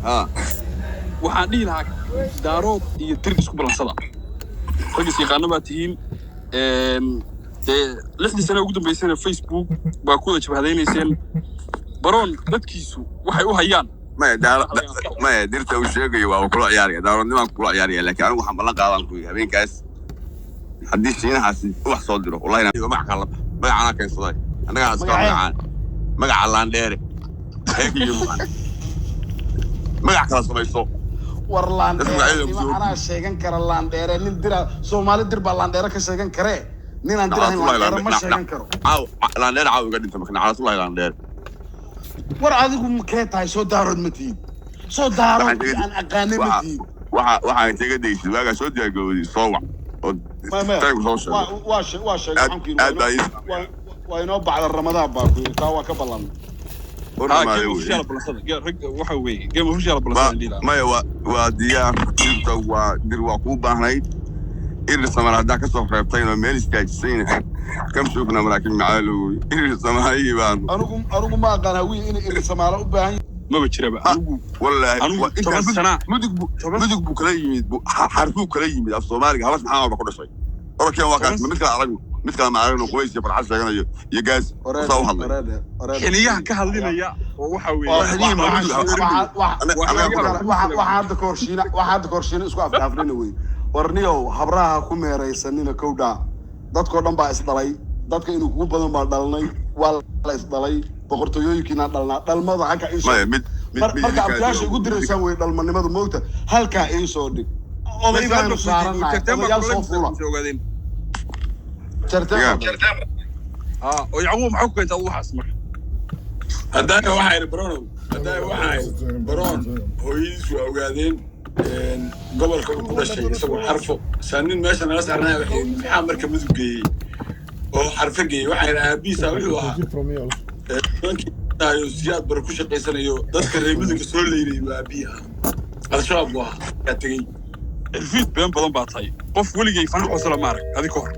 Ha. Waxaan dhihi lahaa Daarood iyo Dir isku balansada, rag is yaqaano baa tihiin. Dee 6dii sane ugu dambeysayna Facebook baa ku wada jabhadaynayseen. Baroon dadkiisu waxay u hayaan. Maya, maya, Dirta uu sheegayo waa kula ciyaaraya, Daaroodnimaan kula ciyaaraya, laakiin anigu waxaan ballan qaadaan ku yidhi habeenkaas haddii Shiinahaasi ubax soo diro, wallahi magac kala magacaanaa keensaday annagaa iska Magacee? Magacaan magaca Laandheere heegiyo magac kala samayso. War Dadku Laandheere magacyada nima kusoo anaa sheegan kara Laandheere. Nin Dira, Soomaali Dir baa Laandheere ka sheegan karee. Ninaan Dir ahayn Naclatullahi. Laandheere ma sheegan karo. Caaw Laandheere caaw iga dhinta marka, naclatullahi Laandheere. War adigu makee tahay? Soo Daarood ma tihid? Soo Daarood Waxaan aan aqaane ma tihid? Waxaan kaga daysid waagaa soo diyaargarowday, soo wac oo maya. taygu soo sheego. Waa sheegay. Aad Waxaan ku yidhi aad baa ii waa inoo bacda Ramadaan baa ku yidhi, taa waa ka ballan. U Ha. dhamaaday Game wey. official balansada. Rag waxa weeye game official balansada dhihi lahaa. Maya, waa diyaar. Dirta waa Dir, waa kuu baahnayd. Irir Samaal haddaa kasoo reebtayna meel istaajisayna kam suugna maraakin macaalow Irir Samaalihii baanu. Anigu ma aqaan Hawiye inay Irir Samaalo u baahan. Maba jiraba anigu. Wallaahi Anigu waa intaa 10 Mudug sana Mudug buu 10 Mudug buu kala yimid, xarfuu kala yimid af Soomaaliga. Habas maxaa ba ku dhashay orodkeen waa kaas. 10 Mid kale aragno, mid kale ma aragno. Qubays iyo farxad sheeganayo iyo gaas saa u hadlay. Xiniyaha ka hadlinaya oo waxa weeye Waa xiniyihi ma Mudug anaga ku dhalay. Waxa hadda ka hor Shiina isku afdhaafnina wey. Warniyow, habraha ku meeraysanina kowdhaa. Dadkoo dhan baa isdhalay, dadka inuu kugu badan baa dhalnay, waa la isdhalay, boqortooyooyinkiinaan dhalnaa, dhalmada halka iisoo Maya, mid mid mid marka idinkaa abtiyaasha joogo. Igu diraysaan wey dhalmanimadu moogta, halkaa iisoo dhig. Oday baanu saaranahay, odayaal soo fuula. Ogaadeen. Jarteen. Oo Yacquub, maxaa ku keentay adigu waxaas marka? Haddaana waxaa idhi Baronow, haddaana waxaa idhi Baroon hooyadiis waa Ogaadeen, gobolka uu ku dhashay isagoo Xarfo saa nin meesha nala saarnaya. Waxay yidhi, maxaa marka Mudug geeyey oo Xarfo geeyey? Waxaa yidhi aabihiisa wuxuu ahaa nimankii ayo Siyaad Bare ku shaqaysanayo, dadka reer Mudugga soo leynayay buu aabihii ahaa, Al-Shabaab buu ahaa, yaa tegey. Cirfiid, been badan baa tahay. Qof weligay fanax qosla ma arag adi ka hor.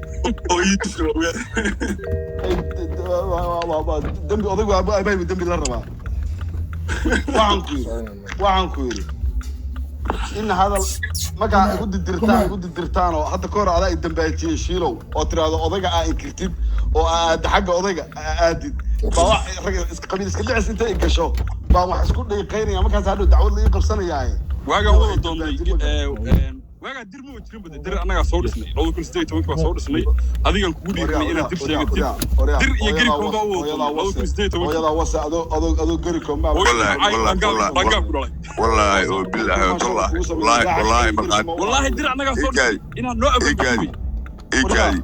Hooyadiis waa Ogaadeen. Dembi odaygu aabbahay dembi la rabaa. Waxaan ku yidhi in hadal markaa igu didirtaan oo hadda ka hor adaa i dambaajiyey Shiilow, oo tiraahdo odayga aa inkirtid oo aa aadda xagga odayga aa aadid baa wax rag qabiil iska dhicis intay i gasho baa wax isku dhiiqaynaya, markaas hadhow dacwad la ii qabsanayaaye. Waagaan wada doonnay, waagaa Dir ma jirin bade. Dir annagaa soo dhisnay, 2018kii baa soo dhisnay. Adigan kugu dhiirinay inaad Dir sheegatid. Dir iyo Geri Kombaa u wada doonnay 2018kii. Hooyadaa wase, adoo Geri Kombaa. Wallaahi, wallaahi, wallaahi. Dhangaa ku dhalay. Wallaahi oo bilaahi oo tallaahi, wallaahi, wallaahi, markhaati. Wallaahi, Dir annagaa soo dhisnay inaad noo Ikaadi. abaabulay. Ikaadi.